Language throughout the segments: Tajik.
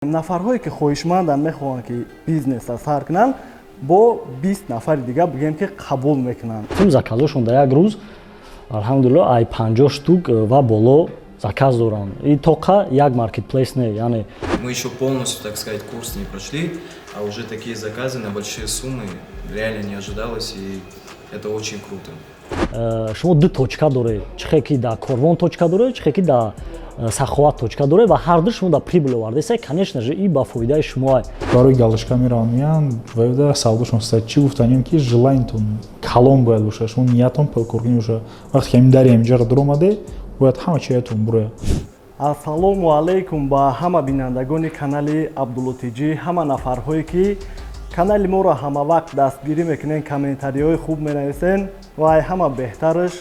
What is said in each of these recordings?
Нафарҳое ки хоҳишманданд, мехоҳанд, ки бизнеса сар кунанд, бо 20 нафари дига бигем, ки қабул мекунанд. Тим заказошон дар як рӯз, алҳамдулилло, ай 50 штук ва боло заказ доранд. И тоқа як маркетплейс не, яъне Мы еще полностью, так сказать, курс не прошли, а уже такие заказы на большие суммы реально не ожидалось, и это очень круто. Шумо ду точка доред: чихе ки дар Корвон точка доред, чихе ки дар Саховат точка доред, ва ҳарду шумо дар прибыль овардеса. Конечно же, и ба фоидаи шумо. Барои галочка мераванд, меянд ва савдошон стояд. Чӣ гуфтанем, ки желаниятон калон бояд бошад, шумо ниятон пулкоркунӣ бошад. Вақте ки ҳамин дари ҳаминҷаро дуромаде, бояд ҳама чиятон бурояд. Ассалому алайкум ба ҳама бинандагони канали Абдуллотиҷӣ, ҳама нафарҳое ки канали моро ҳамавақт дастгирӣ мекунен, комментариҳои хуб менависен ва ай ҳама беҳтараш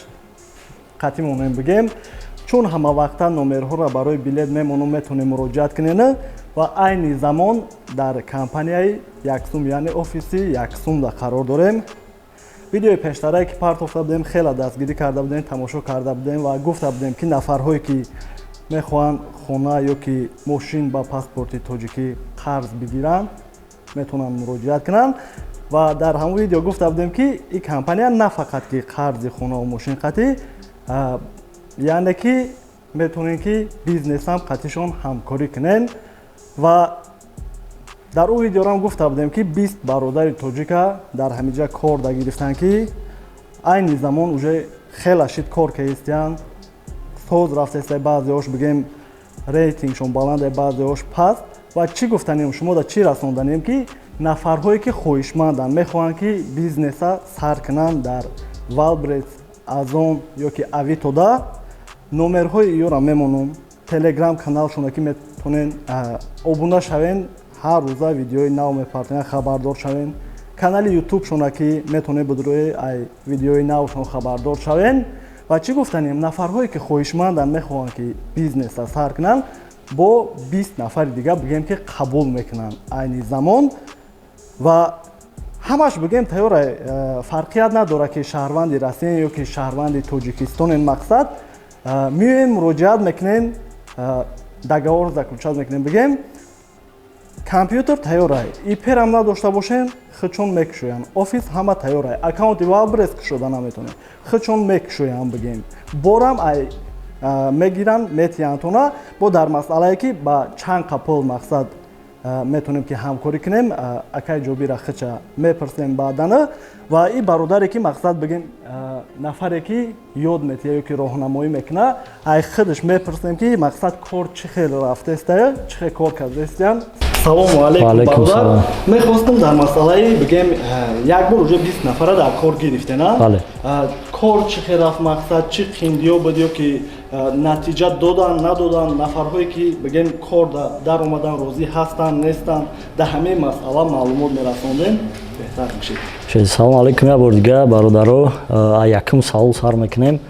қатъӣ монем бигем, чун ҳамавақта номерҳоро барои билет мемонум, метавонем муроҷиат кунен. Ва айни замон дар компанияи Яксум, яъне офиси Яксумда қарор дорем. Видеои пештарае ки партофта будем, хеле дастгирӣ карда будем, тамошо карда будем ва гуфта будем, ки нафарҳое ки мехоҳанд хона ё ки мошин ба паспорти тоҷикӣ қарз бигиранд, метавонанд муроҷиат кунанд. Ва дар ҳамон видео гуфта будем, ки ин компания на фақат ки қарзи хонаву мошин қатӣ, яъне ки метавонем, ки бизнесам қатишон ҳамкорӣ кунем. Ва дар он видеорам гуфта будем, ки 20 бародари тоҷика дар ҳамиҷа кор дагирифтанд, ки айни замон уже хела шид кор каистиянд, соз рафтаиста. Баъзеҳош, бигем, рейтингшон баланде, баъзеҳош паст. Ва чӣ гуфтанем, шумо да чӣ расонданем, ки нафарҳое ки хоҳишманданд, мехоҳанд, ки бизнеса сар кунанд дар Вайлдберриз, Озон ё ки Авитода, номерҳои иёра мемонум, Телеграм каналшона, ки метавонен обуна шавен, ҳар рӯза видеои нав мепартоян, хабардор шавен. Канали Ютубшона, ки метавонед бидрои, ай видеои навшон хабардор шавен. Ва чӣ гуфтанем, нафарҳое ки хоҳишманданд, мехоҳанд, ки бизнеса сар кунанд, бо 20 нафари дига бигем, ки қабул мекунанд айни замон. Ва ҳамаш, бигем, тайёра, фарқият надорад, ки шаҳрванди Россия ё ки шаҳрванди Тоҷикистонен. Мақсад, меоем, муроҷиат мекунем, договор заключать мекунем, бигем, компютер тайёрай, ИПрам надошта бошем, худшон мекушоянд. Офис ҳама тайёрай, аккаунти Вайлдберриз кушода наметонем, худшон мекушоянд, бигем, борам ай мегиранд, метиҳандтона. Бо дар масъалае, ки ба чанд қапол, мақсад, метавонем, ки ҳамкорӣ кунем, акай Ҷобира хича мепурсем баъдана. Ва и бародаре ки, мақсад, бигем, нафаре ки ёд метиҳа ё ки роҳнамоӣ мекуна, ай худаш мепурсем, ки, мақсад, кор чӣ хел рафтаистая, чӣ хел кор кардаистиян. Салому алейкум, бародар. Мехостам дар масъалаи, бигем, як бор уже 20 нафара дар кор гирифтена, кор чӣ хел рафт, мақсад, чӣ қиндиё буд ё ки натиҷа додан, надодан, нафарҳое ки, бигем, кор дар омадан розӣ ҳастанд, нестанд, дар ҳамаи масъала маълумот мерасондем, беҳтар мешид. Салому алейкум як бор дига, бародаро. Якум савол сар мекунем.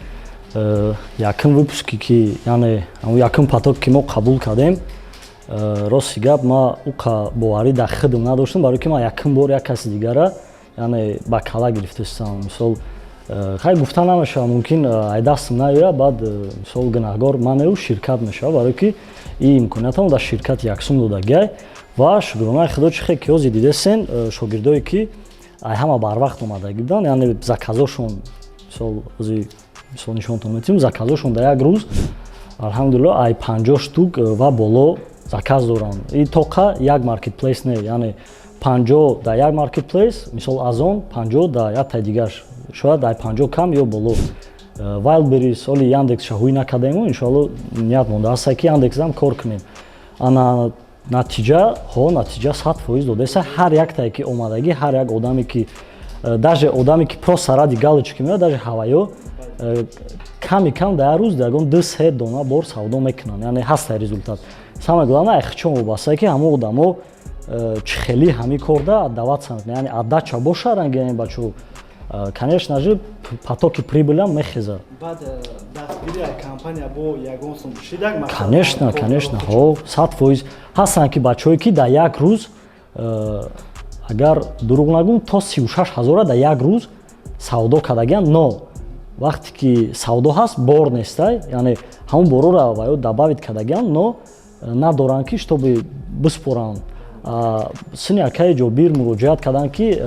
Якум выпуске ки, яъне якум поток ки мо қабул кардем, рости гап, ма уқа боварӣ дар худам надоштам, барои ки ман якум бор як каси дигара, яъне, ба кала гирифтастам. Мисол, хай, гуфта намешавад, мумкин ай дастам наояд, баъд, мисол, гунаҳгор манеу ширкат мешавад, барое ки ин имкониятам дар ширкати Яксум додагиай. Ва шукронаи Худо, чӣ хел ки ҳозир дидесен, шогирдое ки ай ҳама барвақт омадагӣ буданд, яъне заказошон, мисол, ҳозир, мисол, нишонтон метиҳем, заказошон дар як рӯз, алҳамдулилло, ай 50 штук ва боло заказ доранд. И тоқа як маркетплейс не, яъне 50 дар як маркетплейс, мисол, Озон, 50 дар як таи дигарш, шояд ай 50 кам ё боло. Вайлдберриз соли Яндекс шаҳӯӣ накардаему, иншоалло, ният монда ҳаста, ки Яндексам кор кунем. Ана натиҷа ҳо, натиҷа 100% додаеса. Ҳар яктае ки омадагӣ, ҳар як одаме ки, даже одаме ки просто ради галочки меояд, даже ҳаваё, ками кам дар як рӯз ягон ду се дона бор савдо мекунанд, яъне ҳаста результат. Самое главное, айхчон вобаста, ки ҳамон одамо чӣ хели ҳами корда отдаваться, яъне отдача боша, ранги бачо, конечно же, потоки прибылям мехезад. Баъд дастгирии компания бо ягон сум шидак? Конечно, конечно, ҳо, 100% ҳастанд, ки бачаҳое ки дар як рӯз, агар дурӯғ нагӯм, то 36 ҳазора дар як рӯз савдо кардагианд. Но вақте ки савдо ҳаст, бор нестай, яъне ҳамон борора ва ё добавить кардагианд, но надоранд, ки чтобы биспоранд. Сини акаи Ҷобир муроҷиат карданд, ки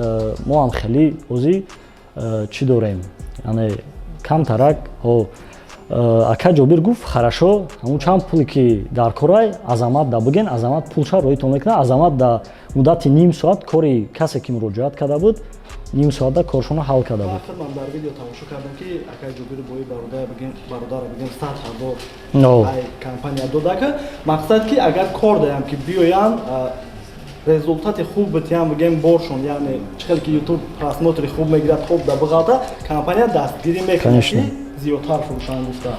мо ҳам хеле озӣ чӣ дорем, яъне камтарак. Ака Ҷобир гуфт: «Хорошо, ҳамун чанд пуле ки дар корай, Азамат да биген, Азамат пулша роитон мекунад». Азамат да муддати ним соат кори касе ки муроҷиат карда буд, ним соата коршона ҳал карда буд. Ман дар видео тамошо кардам, ки акаи Ҷобир бои бародара бигем, 100 000 ай компания додака. Мақсад, ки агар кор даям, ки биёянд, результати хуб битиям, бигем, боршон, яъне чӣ хел ки Ютуб просмотри хуб мегирад, хуб да биғалта, компания дастгирӣ мекунад, ки зиёдтар фурӯшанд гуфта.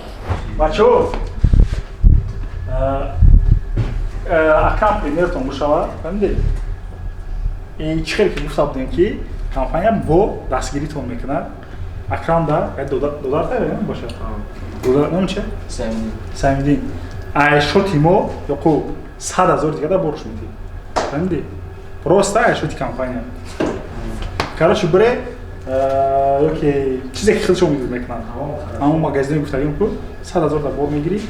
Бачаҳо, акам примертон бошава, фаҳмидед, чӣ хел ки гуфта будем, ки компания бо дастгиритон мекунад. Акрам да додар боша, номи че? Самидин. Ай шоти мо ёқу 100 000 дига да борш метӣ, фаҳмидӣ? Просто ай шоти компания. Короче, бире ёки чизе ки худшон мекунанд, ҳамон магазине гуфтагим ку, 100 000 да бор мегирӣ,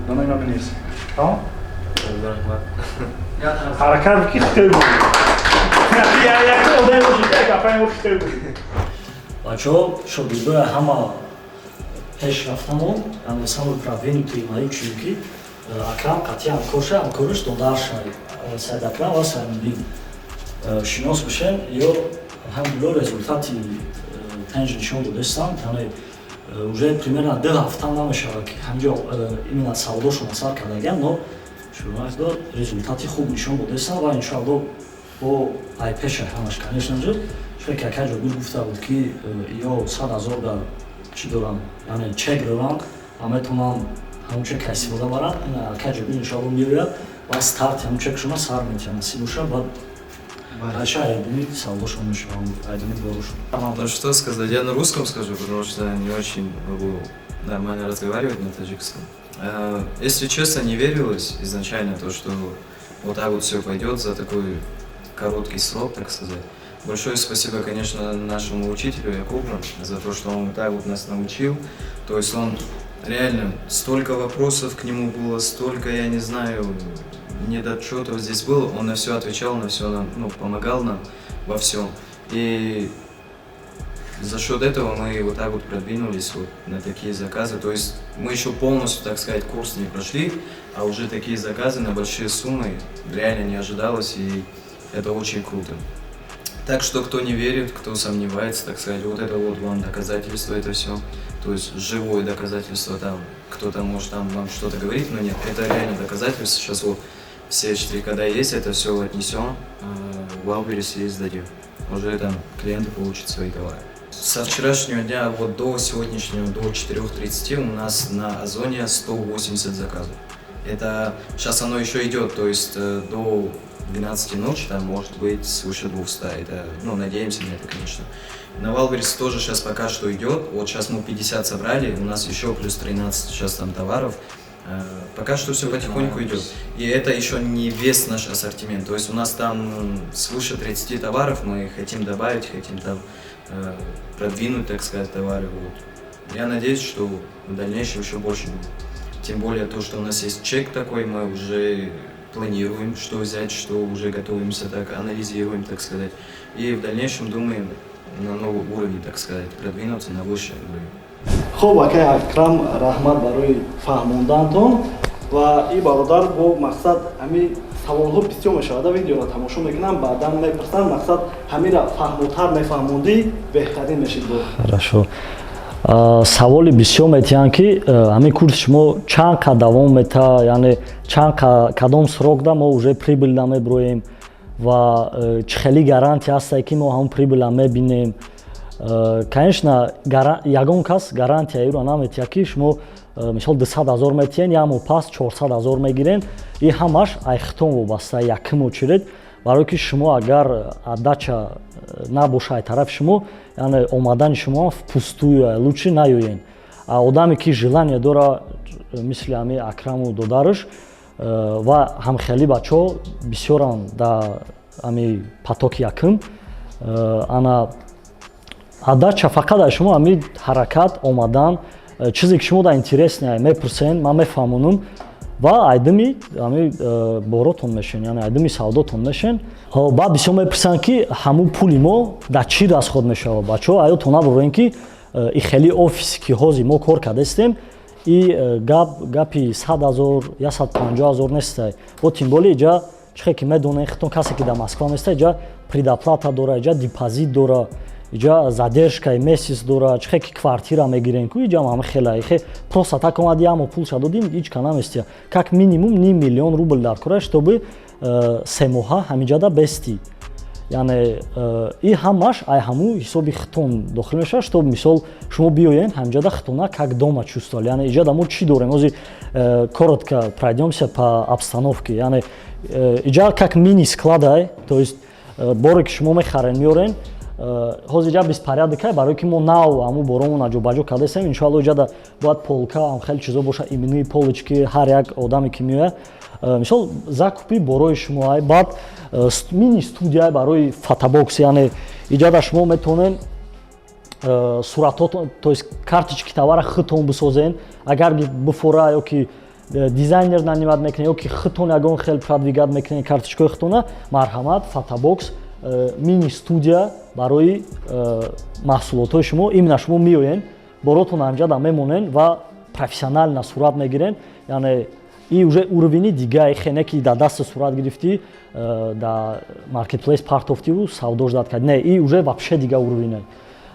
да номи ман бинавис. Тамом, ҳаракат ки хитои буд, як одаме боши, компания мо хитои буд. Бачаҳо, шогирдоя ҳама пеш рафтамо, яъне самый продвинутый мои, чунки Акрам қатъи ҳамкорша, ҳамкориш додарша Саид Акрам ва Саймиддин шинос бишем. Ё, алҳамдулилло, результати тенҷ нишон додастанд, яъне уже примерно 2 ҳафта намешавад, ки ҳамҷо именно савдошон асар кардагиам, но шуруъ результати хуб нишон додастанд ва иншоалло бо ай пеша ҳамаш, конечно же, чунки ака Ҷобир гуфта буд, ки ё 100 000 да чӣ доранд, яъне чек доранд ва метавонанд ҳамон чека истифода баранд. Ака Ҷобир иншоалло меояд ва старти ҳамон чекшона сар метиҳад, насиб боша, баъд дальше айдуни савдошон мешаванд, айдуни борошон. Ну что сказать, я на русском скажу, потому что не очень могу нормально разговаривать на таджикском. Если честно, не верилось изначально то, что вот так вот все пойдет за такой короткий срок, так сказать. Большое спасибо, конечно, нашему учителю Якубу за то, что он вот так вот нас научил. То есть он реально, столько вопросов к нему было, столько, я не знаю, недочетов здесь было. Он на все отвечал, на все нам, ну, помогал нам во всем. И за счет этого мы вот так вот продвинулись вот на такие заказы. То есть мы еще полностью, так сказать, курс не прошли, а уже такие заказы на большие суммы реально не ожидалось, и это очень круто. Так что, кто не верит, кто сомневается, так сказать, вот это вот вам доказательство, это все. То есть живое доказательство там, кто-то может там вам что-то говорить, но нет, это реально доказательство. Сейчас вот все штрих-кода есть, это все отнесем в Wildberries и сдадим. Уже там клиенты получат свои товары. Со вчерашнего дня вот до сегодняшнего, до 4:30 у нас на Озоне 180 заказов. Это сейчас оно еще идет, то есть до 12 ночи там может быть свыше 200. Это, ну, надеемся на это, конечно. На Wildberries тоже сейчас пока что идет. Вот сейчас мы 50 собрали, у нас еще плюс 13 сейчас там товаров. Пока что все потихоньку идет. И это еще не весь наш ассортимент. То есть у нас там свыше 30 товаров мы хотим добавить, хотим там продвинуть, так сказать, товары. Вот. Я надеюсь, что в дальнейшем еще больше будет. Тем более то, что у нас есть чек такой, мы уже планируем, что взять, что уже готовимся, так, анализируем, так сказать. И в дальнейшем думаем на новый уровень, так сказать, продвинуться на высший уровень. Хуб, акай Акрам, раҳмат барои фаҳмондантон. Ва и бародар бо мақсад ҳами саволҳо бисёр мешавад, видеоро тамошо мекунам, баъдан мепурсанд. Мақсад, ҳамира фаҳмотар мефаҳмондӣ, беҳтарин мешид бо. Хорошо. Саволи бисёр метиҳанд, ки ҳамин курси шумо чанд қа давом мета, яъне чанд кадом срок да мо уже прибыль да меброем ва чӣ хели гарантия ҳастае, ки мо ҳамон прибыла мебинем. Конечно, ягон кас гарантия иро наметиҳад, ки шумо мисол 200 000 метиҳен, як моҳ пас 400 000 мегирен. И ҳамаш айхитон вобаста, якум очередь, барое ки шумо агар отдача набоша ай тарафи шумо, яъне омадани шумо впустую, лучше наёен. Одаме ки желание дора, мисли ҳами Акраму додараш ва ҳамхели бачаҳо бисёранд дар ҳами потоки якум, ана отдача фақат аз шумо ҳами ҳаракат омадан, чизе ки шумо да интересный мепурсен, ман мефаҳмонам. Ва айдими ами боротон мешен, яъне айдими савдотон мешен. Баъд бисёр мепурсанд, ки ҳамун пули мо дар чӣ расход мешавад. Бачаҳо, аётон набурен, ки и хели офисе, ки ҳозир мо кор кардастем, и гап гапи 100 000, 150 000 нестай. Бо тем более иҷа, чихе ки медонед хитон, касе ки дар Москва неста, иҷа предоплата дора, иҷа депозит дора, иҷа задержкаи месяц дора. Чихе ки квартира мегирен ку, иҷа ҳама хела ихе просто так омади, амо пулша додим, ҳеҷ ка наместия. Как минимум ним миллион рубл дар кора, чтобы 3 моҳа ҳамиҷада бести. Яъне и ҳамаш ай ҳаму ҳисоби хитон дохил мешавад, чтоб мисол шумо биёен ҳамиҷада хитона как дома чувствовали. Яъне иҷада мо чӣ дорем? Ҳозир коротко пройдёмся по обстановке. Яъне иҷа как мини складай, то есть боре ки шумо мехарен, меорен. Ҳозир иҷа беспорядокай, барое ки мо нав ҳаму боромона ҷобаҷо кардастем. Иншоалло, иҷада бояд полка, ам хеле чизо боша, именные полочки, ҳар як одаме ки меояд, мисол, закупи борои шумо. Баъд мини студия барои фотобокс, яъне иҷада шумо метавонед суратҳо, то есть карточки товара худтон бисозен, агар бифора, ё ки дизайнер нанимать мекунед, ё ки худтон ягон хел продвигать мекунед карточкаҳои худтона, марҳамат, фотобокс, мини студия барои маҳсулотҳои шумо. Именно шумо меоен, боротон ҳамҷада мемонен ва профессионально сурат мегирен. Яъне и уже уровени дига, хене ки дар даста сурат гирифтӣ, дар маркетплейс партофтиву савдо ждать кард, не, и уже вообще дига уровене.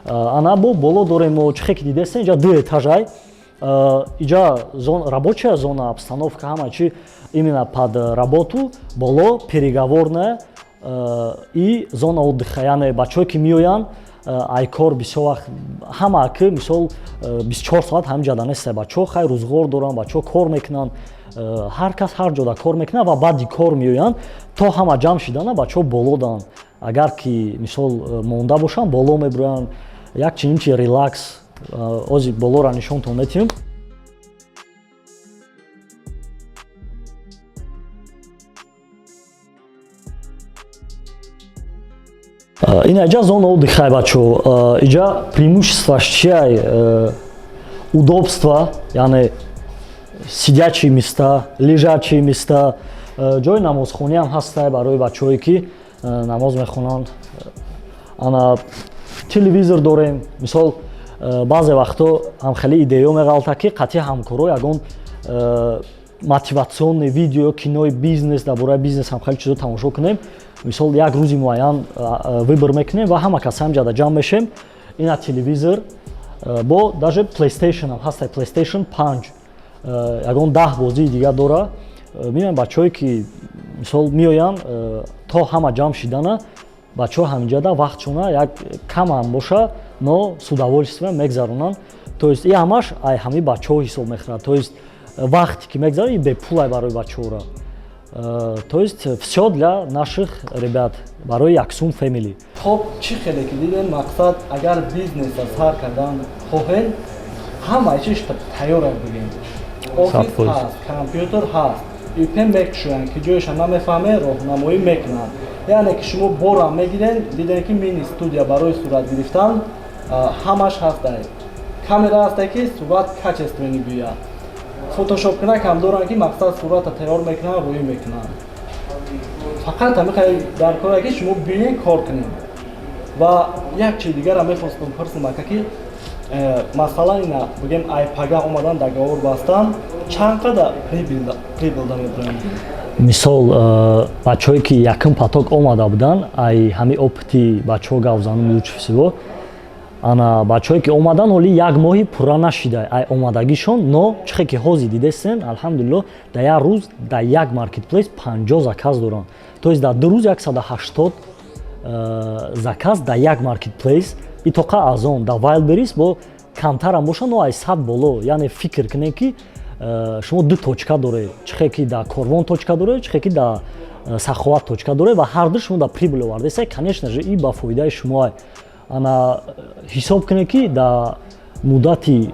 Ана бо боло дорем мо, чихе ки дидестен, иҷа ду этажай. Иҷа рабочая зона, обстановка, ҳама чи именно под работу. Боло переговорная и зона отдыха. Яъне бачаҳое ки меоянд ай кор, бисёр вақт ҳама ки мисол 24 соат ҳамин ҷада неста, бачаҳо хай рӯзғор доранд, бачаҳо кор мекунанд, ҳар кас ҳар ҷода кор мекунад ва баъди кор меоянд, то ҳама ҷамъ шидана бачаҳо боло данд. Агар ки мисол монда бошанд, боло мебироянд, як чунин чи релакс. Ози болоро нишонтон метиҳем. Ин иҷа зона отдыхай, бачаҳо. Иҷа преимуществоаш чиай? Удобство, яъне сидячие места, лежачие места, ҷои намозхониам ҳастай барои бачаҳое ки намоз мехонанд. Ана телевизор дорем. Мисол, баъзе вақтҳо ҳам хеле идеё меғалта, ки қатъи ҳамкоро ягон мотивационный видео ё кинои бизнес, дар бораи бизнес ҳам хеле чизо тамошо кунем. Мисол, як рӯзи муайян выбор мекунем ва ҳама кас ҳамҷада ҷамъ мешем. Ина телевизор, бо даже PlayStation ҳам ҳастай, PlayStation 5, ягон 10 бозии дигар дора. Меоянд бачаҳое ки мисол меоянд, то ҳама ҷамъ шидана бачаҳо ҳаминҷада вақтшона як камам боша, но с удовольствием мегзаронанд. То есть и ҳамаш ай ҳамаи бачаҳо ҳисоб мехӯрад, то есть вақте ки мегзарад, и бепулай барои бачаҳора. То есть всё для наших ребят, барои Яксум Фэмили. Хоб, чӣ хеле ки дидем, мақсад, агар бизнеса сар кардан хоҳед, ҳамаи чиш тайёр бигем. Офис ҳаст, компютер ҳаст, ИП мекушоянд, ки ҷоеша намефаҳме, роҳнамоӣ мекунанд. Яъне ки шумо борам мегирен, дидем, ки мини студия барои сурат гирифтан ҳамаш ҳастай, камера ҳастай, ки сурат качественный биёяд, фотошоп кунак ҳам доранд, ки мақсад сурата тайёр мекунанд, рӯӣ мекунанд. Фақат ҳамиқай дар коре, ки шумо биёен, кор кунед. Ва як чиз дигарам мехостам пурсам, ака, ки масалан, ина бигем, айпага омадан, договор бастан, чанд қадар прибыль да мебуранд? Мисол, бачаҳое ки якум поток омада буданд, ай ҳамин опыти бачаҳо гап занум, лучше всего. Ана бачаҳое ки омадан, ҳоли як моҳи пурра нашида ай омадагишон, но чихе ки ҳозир дидестен, алҳамдулилло, дар як рӯз дар як маркетплейс 50 заказ доранд, то есть дар 2 рӯз 180 заказ дар як маркетплейс. И тоқа аз он дар Вайлберис бо камтарам боша, но ай 100 боло. Яъне фикр кунед, ки шумо ду точка доред, чихе ки дар Корвон точка доред, чихе ки дар Саховат точка доред, ва ҳар ду шумо дар прибыль овардеса. Конечно же, и ба фоидаи шумо. Ана ҳисоб кунед, ки дар муддати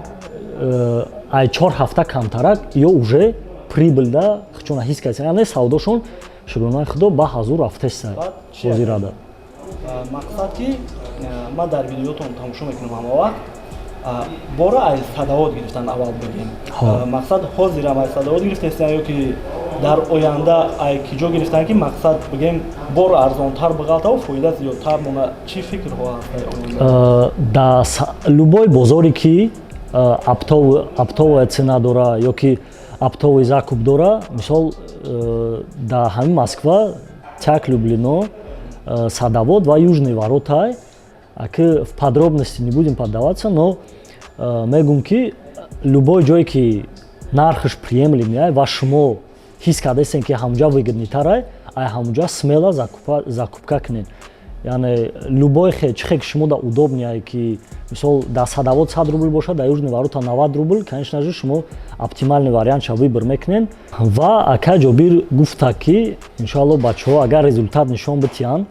ай 4 ҳафта камтарак ё уже прибыль да чуна ҳис кардеса, яъне савдошон, шукронаи худо, ба ҳазур рафтеса ҳозирада. Мақсад, ки ман дар видеотон тамошо мекунам ҳама вақт. Бора ай Садовод гирифтан, аввал бигем. Мақсад, ҳозирам ай Садовод гирифтестан ё ки дар оянда ай ки ҷо гирифтан, ки мақсад, бигем, бор арзонтар биғалтаву фоида зиёдтар мона? Чӣ фикрҳо ҳаст оянда? Да любой бозоре ки оптовая цена дора ё ки оптовый закуп дора, мисол, дар ҳамин Москва ТЯК Люблино, Садовод ва Южные ворота. Аки в подробности не будем поддаваться, но мегӯм, ки любой ҷое ки нархаш приемлемый ва шумо ҳис кардастем, ки ҳамуҷа выгодный тарай, ай ҳамуҷа смело закупка кунед. Яъне любой хе, чӣ хе ки шумо да удобный, ки мисол дар Садовод 100 рубл бошад, дар Южные ворота 90 рубл, конечно же, шумо оптимальный вариант ша выбор мекунед. Ва ака Ҷобир гуфта, ки иншоалло бачаҳо агар результат нишон битиҳанд,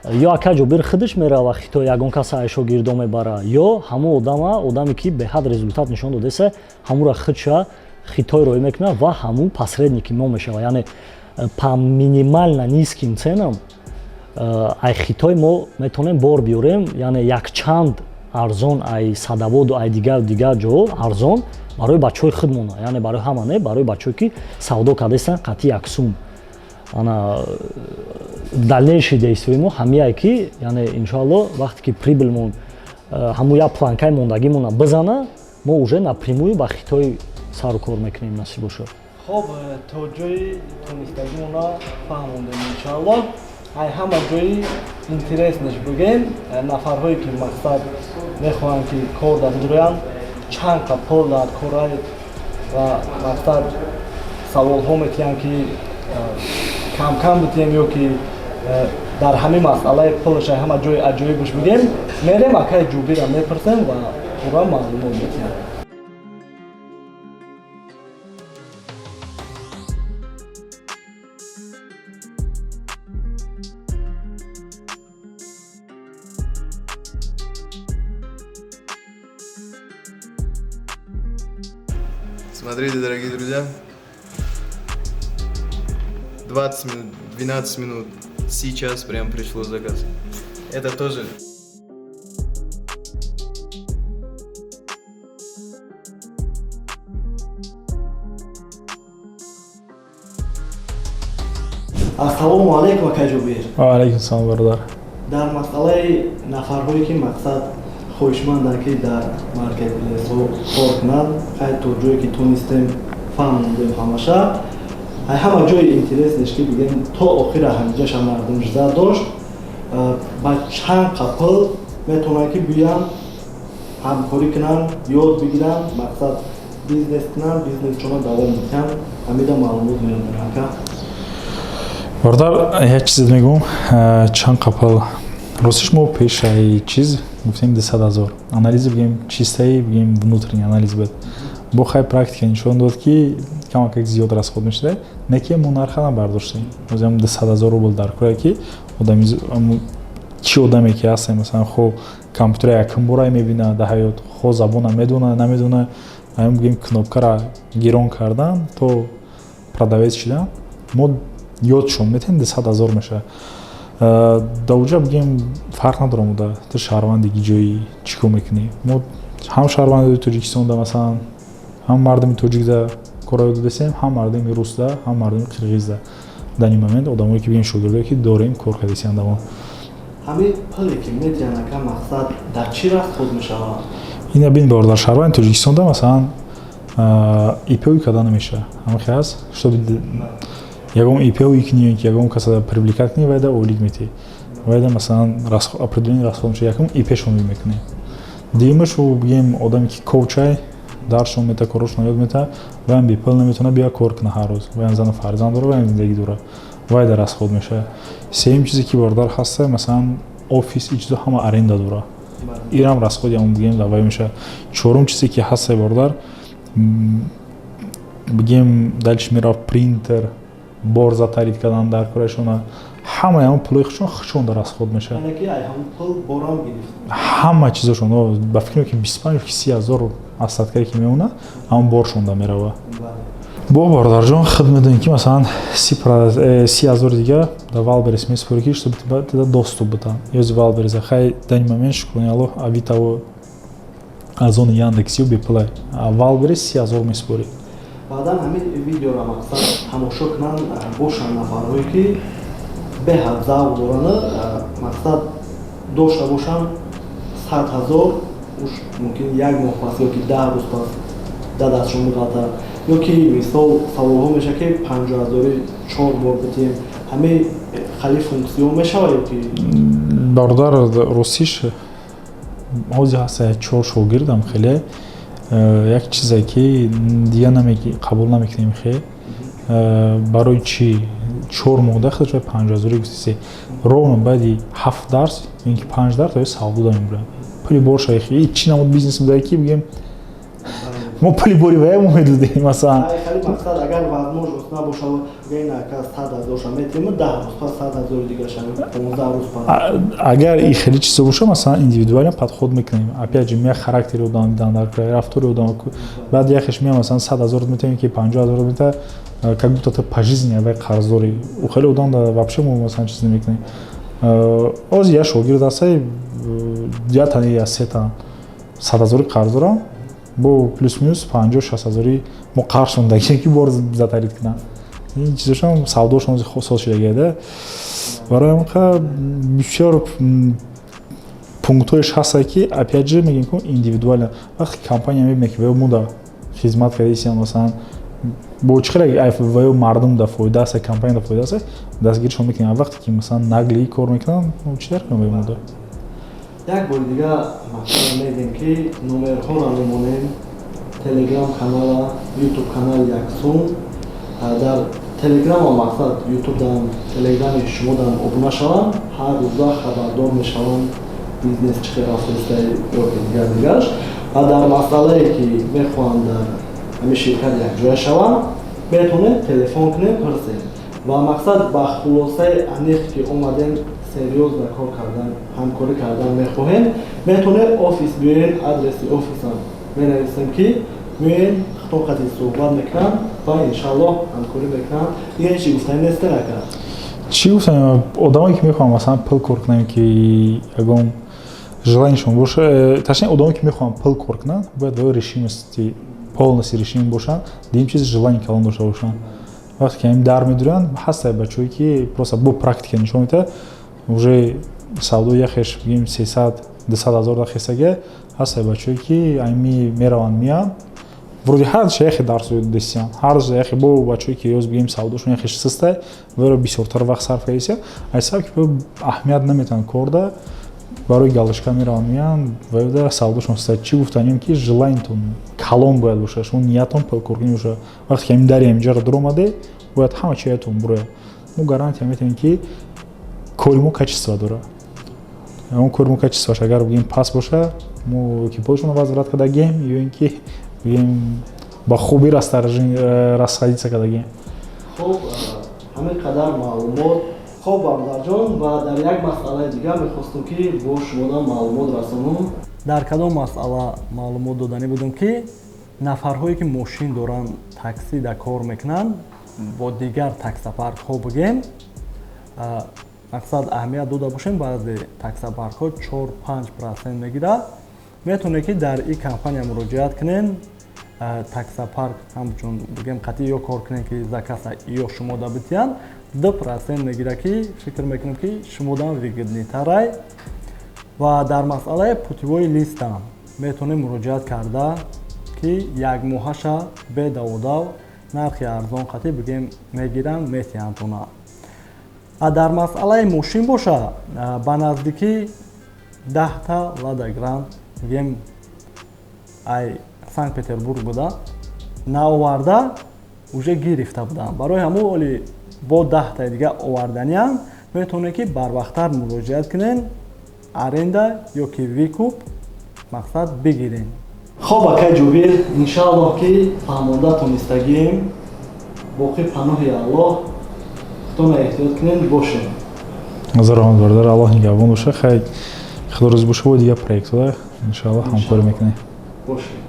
ё ака Ҷобир худаш мерава Хитой, ягон каса ай шогирдо мебара, ё ҳамун одама, одаме ки беҳад результат нишон додеса, ҳамура худша Хитой роӣ мекунад ва ҳамун посредник и мо мешавад. Яъне по минимально низким ценам ай Хитой мо метавонем бор биёрем, яъне якчанд арзон ай Садоводу ай дигар дигар ҷо, арзон барои бачаҳои худмона, яъне барои ҳама не, барои бачаҳое ки савдо кардастанд қатъи як сум. Ана дальнейший действие мо ҳамияе, ки яъне иншоалло вақте ки прибыль мон ҳамун як планка и мондагимона бизана, мо уже напрямую ба Хитой сару кор мекунем, насиб бошад. Хоб, то ҷои тонистагимона фаҳмондем, иншоалло. Ай ҳама ҷои интересный ш бигем, нафарҳое ки мақсад мехоҳанд, ки кор дар бидурӯянд, чанд қа пул дар корай ва мақсад саволҳо метиҳанд, ки камкам битиҳем ё ки дар ҳамин масъалаи пулаша ҳама ҷои аҷоибш бигем, мерем акаи Ҷубира мепурсем ва пурра маълумот метиҳам. Смотрите, дорогие друзья, 20 минут, 12 минут. Сейчас прям пришло заказ. Это тоже. Ассалому алайкум, акай Ҷобир. Алайкум салом, бародар. Дар масъалаи нафарҳое ки мақсад хоҳишманданд, ки дар маркетплейс ҳо кор кунанд, хай, то ҷое ки тонистем, фаҳмондем ҳамаша. Ай ҳама ҷои интересный ш ки бигем, то охира ҳамиҷаша мардум жда дошт, ба чанд қа пул метавонанд, ки биёянд, ҳамкорӣ кунанд, ёд бигиранд, мақсад бизнес кунанд, бизнесшона давом диҳанд? Ҳамида маълумот меёдем, ака. Бародар, як чизе мегӯм. Чанд қа пул, ростиш, мо пешаи чиз гуфтем 200 000. Анализи, бигем, чистаи, бигем, внутренний анализ буд. Бо хай практика нишон дод, ки камакак зиёд расход мешуда, не ки мо нарха набардоштем. Озиам 200 000 рубл дар кора, ки одами чӣ одаме ки ҳастем, масалан, хо компютера якум бора мебина дар ҳаёт, хо забона медона, намедона, ҳамин, бигем, кнопка ра гирон кардан то продавец шидан мо ёдшон метавонем, 200 000 мешавад. Дар уҷа, бигем, фарқ надорам, уда ту шаҳрванди ҷои чӣ кор мекунӣ. Мо ҳам шаҳрванди Тоҷикистонда, масалан, ҳам мардуми тоҷикда корро ёд додастем, ҳам мардуми русда, ҳам мардуми қирғизда. Дар ин момент одамое ки, бигем, шогирдое ки дорем, кор кардесиянд амо. Ҳамин пуле ки метиҳанд, ака, мақсад дар чӣ расход мешавад? Ина бин, бародар, шаҳрванди Тоҷикистонда, масалан, ИП ӯй карда намешавад. Ҳамахе ҳаст, чтобы ягон ИП ӯй кунӣ, ки ягон каса привлекать кунӣ, вайда ойлик метиҳӣ, вайда, масалан, определённый расход мешавад. Якум, ИП-шон мекунӣ, дуюмашу, бигем, одаме ки коуч ай, дарсшон мета, корошон ёд мета, ваям бепул наметавона бия кор куна ҳар рӯз, ваям зану фарзанд дора, ваям зиндагӣ дора, вайда расход мешавад. Сеюм чизе ки, бародар, ҳаста, масалан, офис, и чизо ҳама аренда дора, ирам расход и ҳамон, бигем, давай мешавад. Чорум чизе ки ҳаста, бародар, бигем, дальше мерав, принтер, бор затарид кардан дар корашона, ҳамаи ҳамон пулои худшон худшон расход мешавад. Ҳама чизошон, ба фикр, ки 25 ки 30 000 остатка е ки мемонад, ҳамон боршонда мерава. Бо, бародарҷон, худ медонӣ, ки масалан 30 000 дига дар Вайлдберриз месупорӣ, ки чтобы тида доступ бутан ёзи Вайлдберриза. Хай, данный момент, шукрони Аллоҳ, Авитаво Аз он Яндексиё бепулай. Аввал бире 30 000 месупорӣ. Баъдан ҳамин видеоро, мақсад, тамошо кунанд, бошанд нафарҳое, ки беҳад завқ доранд, мақсад дошта бошанд 100 000, уш мумкин як моҳ пас ё ки 10 рӯз пас да дастшон биғалта, ё ки мисол саволҳо мешавад, ки 50 ҳазори чор бор битем, ҳамин хали функсион мешавад ё ки? Бародар, ростиш, ҳозир ҳаста чор шогирдам. Хеле як чизе, ки дига қабул намекунем. Хе, барои чӣ 4 моҳ дахл шояд 50 ҳазори гуфтисе, ровно баъди ҳафт дарс ё ки панҷ дарс оё савдо мебурам, пули борша. Чӣ намуд бизнес буда, ки бигем, мо пули бори вая мо медодем, масалан. Мақсад, агар возможность набошад, ка 100 ҳазорша метиҳем, 10 рӯз пас 100 ҳазори дигаша, 15 рӯз пас. Агар и хеле чизо боша, масалан, индивидуально подход мекунем. Опять же, мея характери одам дидан дар рафтори одам. Баъд яхеш мея, масалан, 100 000 метиҳем ки 50 000 мета, как будто ты по жизни вай қарздори. У хеле одам вообще мо, масалан, чиз намекунем. Ози я шогирд ҳастай, я тани я сета 100 ҳазори қарз дорам, бо плюс-минус 50-60 ҳазори мо қарз шондагем, ки бор затарид кунам. Ин чизошам савдошон соз шудагида. Барои ҳамин бисёр пунктҳояш ҳаста, ки опять же мегӯем, ку индивидуально. Вақте компания мебинад, ки ваё мода хизмат кардисиям, масалан, бо чӣ хеле ваё мардум да фоида аст, компания да фоида аст, дастгиришон мекунем. Вақте ки, масалан, наглый кор мекунанд, чӣ дар кунам ваё мода? Як бори дига, мақсад, мегӯем, ки номерҳоро мемонем, Телеграм канала, Ютуб канал яксум. Дар Телеграма, мақсад, Ютуб-дан, Телеграми шумодан обуна шаванд, ҳар рӯза хабардор мешаванд, бизнес чӣ хел рафтаиста ё дигар дигараш. Ва дар масъалае, ки мехоҳанд дар ҳамин ширкат якҷоя шаванд, метавонед телефон кунед, пурсед. Ва, мақсад, ба хулосаи аниқ ки омадем, серьёзно кор кардан, ҳамкорӣ кардан мехоҳем, метавонед офис биёен. Адреси офисам менависем, ки меоен, худтон қати суҳбат мекунам ва иншаллоҳ ҳамкорӣ мекунам. Дигар ҳечи гуфтанӣ нестен, ака? Чӣ гуфтам? Одамое, ки мехоҳанд, масалан, пул кор кунем, ки ягон желанияшон боша, точнее, одамое, ки мехоҳанд пул кор кунанд, бояд ваё решимости, полностью решим бошанд, дигим чиз желание калон дошта бошанд. Вақте ки ҳамин дар медуранд, ҳаста бачаҳое, ки просто бо практика нишон медиҳад, уже савдои яхеш, бигем, 300, 200 ҳазор дахесага. Ҳаста бачаҳое, ки ами мераванд, меянд, вроде ҳарша яхе дарс десиян, ҳарша яхе. Бо бачаҳое, ки ёз, бигем, савдошон яхеш систай, варо бисёртар вақт сарф кардисия, аз сабаб ки аҳамият наметаванд корда, барои галочка мераванд, меянд, ваёда савдошон систай. Чӣ гуфтанем, ки желаниятон калон бояд бошад, шумо ниятон пулкоркунӣ бошад. Вақте ки ҳамин дари ҳаминҷаро дуромаде, бояд ҳама чиятон бурояд. Мо гарантия метавонем, ки кори мо качество дорад. Он кори мо качествоаш агар, бигем, паст боша, мо ки пулшонро возврат кардагем ё ин ки, бигем, ба хубӣ расходиться кардагем. Хуб, ҳамин қадар маълумот. Хоб, бародарҷон, ва дар як масъалаи дигар мехостум, ки бо шумодан маълумот расонум. Дар кадом масъала маълумот доданӣ будем, ки нафарҳое, ки мошин доранд, такси да кор мекунанд, бо дигар таксопаркҳо, бигем, мақсад, аҳамият дода бошем, баъзе таксопаркҳо 4-5% мегирад. Метавонед, ки дар ин компания муроҷиат кунед, таксопарк ҳамчун, бигем, қатъи ё кор кунед, ки заказа ё шумо да битиҳанд, 2% мегирад, ки фикр мекунем, ки шумодан выгодныйтарай. Ва дар масъалаи путевой листам метавонем муроҷиат карда, ки якмоҳаша бедаводав нархи арзон қатъи, бигем, мегиранд, метиҳанд. А дар масъалаи мошин боша, ба наздикӣ 10-та Лада Грант, бигем, ай Санкт Петербург буда, наоварда, уже гирифта буданд. Барои ҳамун оли бо 10-таи дига оварданиам. Метавонед, ки барвақттар муроҷиат кунед, аренда ё ки выкуп, мақсад, бигирем. Хоб, акай Ҷубир, иншааллоҳ, ки фаҳмонда тонистагием. Боқӣ паноҳи Аллоҳ, худтона эҳтиёт кунем, бошем. Назар бародар, Аллоҳ нигаҳбон боша. Хай, худо рӯз боша, бо дигар проектҳо, иншааллоҳ, ҳамкорӣ мекунем. Бошем.